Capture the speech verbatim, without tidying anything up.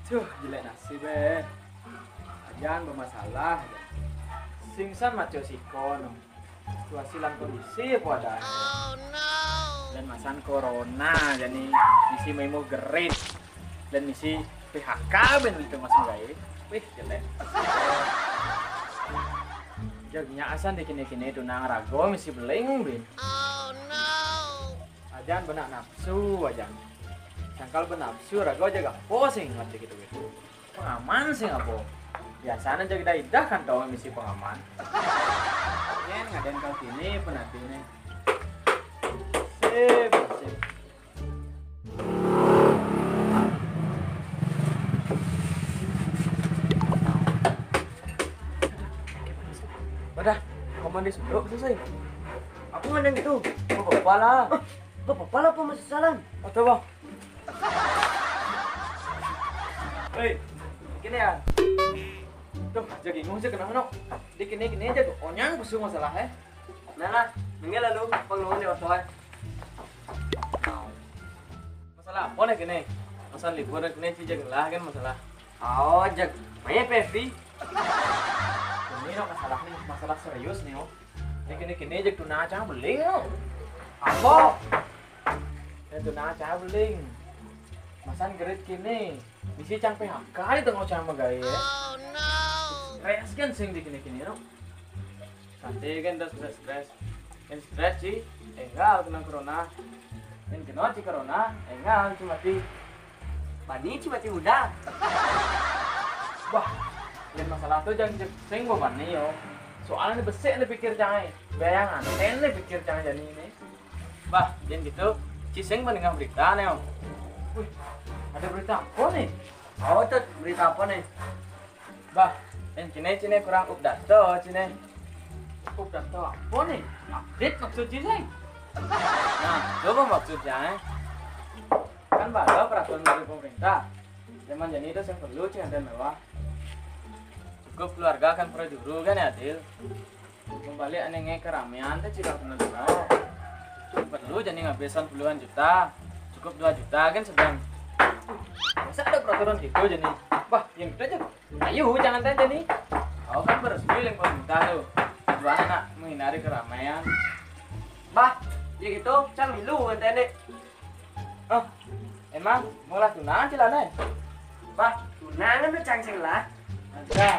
Duh, jelek nasib, eh. Ajan bermasalah, ajan. Sing san maco siko, no. Situasi lan kondisi apo ado. Dan masan corona, jadi misi maimu gerit. Dan misi P H K ben itu mas gawe. Wih, jelek. Jagnya asan di kini-kini tunang rago misi beling, bin. Ajan benak nafsu, ajan. Sangkal benafsu, rago aja gak pusing ngerti gitu-gitu. Pengaman sih apa? Biasanya jadi idah kan tau misi pengaman. Yen ngaden kau kini penati nih. Sip, sip. Wadah, komando sudah selesai. Aku ngaden gitu. Gak apa-apa lah. Gak apa-apa lah, apa masalah? Ada, Bang. Hei, gini ya. Duh, jadi ngomong sih kenapa, no? Di kini-kini aja tuh, onyang busuk masalah, eh. Nah lah, minggir lalu, pengeluaran di oto, eh. Masalah apa nih kini? Masalah libur nih kini, ci, jaga lah kan masalah. Oh, jag, banyak P F B. Ini, no, masalah nih, masalah serius nih, oh. Ini kini-kini aja tuna cang beling, no. Apa? Ya tuna cang beling. Masan gerit kini. Misi cang P H K di tengah cang magawe, ya. Stres kan sing di kini-kini, no. Santai kan, terus stres, stres. Yang stres sih, enggak kena corona. Yang kena ci corona, enggak ci mati. Bani ci mati udah. Wah, yang masalah tuh jangan cek sing gua bani, yo. Soalnya besik nih pikir cang, eh. Bayangan, ten nih pikir cang jadi ini. Bah, jangan gitu. Ci sing mendengar berita nih, om. Wih, ada berita apa nih? Oh, tuh berita apa nih? Bah, yang cine-cine kurang update, cine. Update apa nih? Update maksud cine? Nah, coba maksudnya, eh. Kan baru peraturan dari pemerintah. Zaman jadi itu yang perlu, cing, ada mewah. Cukup keluarga kan perlu dulu kan ya, Dil? Membalik aneh nge keramaian teh tidak benar. Cukup perlu jadi ngabisan puluhan juta. Cukup dua juta kan sedang. Masa ada peraturan gitu jadi? Wah, yang gitu aja. Ayo, jangan tanya nih. Kau kan beresmi yang pemerintah tuh. Tujuan nak menghindari keramaian. Bah, ya gitu, cang milu ngantai nih. Oh, emang mau lah tunangan sih lah, Nay? Bah, tunangan tuh cang sing lah. Ada.